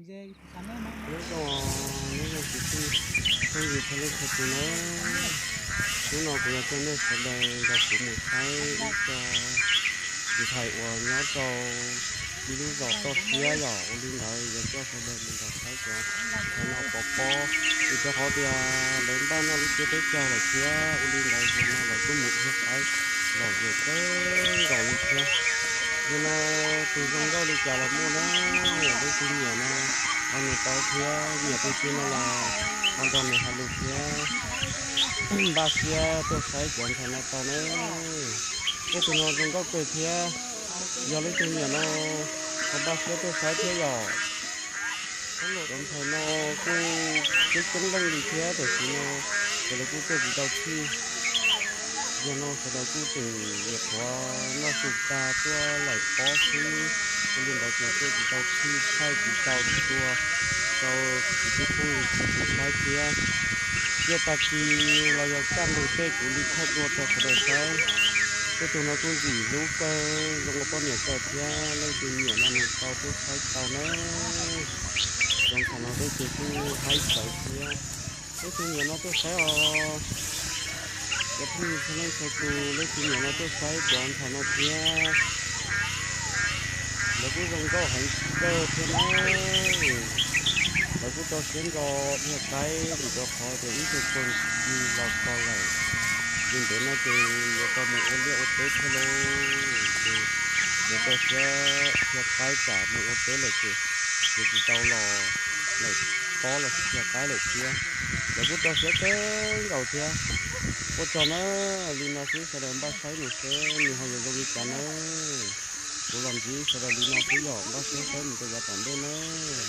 Nyob zoo, nyob zoo tsoom phooj ywg txhua leej txhua tus nawb. Hnub no kuv yuav coj nej sawv daws nrog kuv mus saib ib co ntxhais uas nyob rau ib lub zos toj siab yom. Ua li ntawd yuav coj sawv daws mus nrog saib cov ntxhais no pov pob, vim rau qhov tias lawv npaj noj lub cuab teb chaws lawm thiab. Ua li ntawd zaum no lawv kuj mus dhia qaib lom zem kawg nkaus li thiab. Zaum no tus zoo nkauj li cas los muaj na, leej twg nyiam no ho nws tau thiab, nyiam tus twg no los ho nrog nws hais lus thiab. Npaj siab tuaj saib cov ntxhais no tau na. Tej tus no zoo nkauj kawg thiab, yog leej twg nyiam no ho npaj siab tuaj saib thiab yom. Cov ntxhais no kuj coob coob leej li thiab, tam sim no ces lawv kuj tuaj tsis tau txhij. Yog no sawv daws kuj tseem nyuam qhuav noj su tag tuaj laim pob xwb, ua li ntawd ces tuaj tsis tau txhij, thaij tsis tau dua rau kwv tij phooj ywg txhua tus saib thiab. Ciaj tag kis los yog kaj ntug tej kuv li thaij dua rau sawv daws saib. Tej tus no kuj ntxim hlub kawg, zoo ua poj niam kawg thiab, leej twg nyiam no nws tau tuaj saib tau na. Cov ntxhais no tej ces kuj haib tawv thiab. Leej twg nyiam no tuaj saib os. Cov phooj ywg txhua leej txhua tus, leej twg nyiam no tuaj saib cov ntxhais no thiab. Lawv kuj zoo nkauj heev kawg thiab na. Lawv kuj rau siab nrog dhia qaib vim rau qhov tias ib tug pog ntxhais los txog lawm. Li ntev no ces yuav tau mus ua liaj ua teb thiab lauj. Ces yuav rau siab dhia qaib tsam mus ua teb lawm ces yuav tsis tau los laim pob los sis dhia qaib lawm thiab. Lawv kuj rau siab kawg nkaus thiab. Ua tsaug na, li no xwb sawv daws npaj saib mus seb nws ho yuav zoo li cas nawb. Kuv los ntsib sawv daws li no xwb yom, npaj siab saib mus rau yav tom ntej nawb.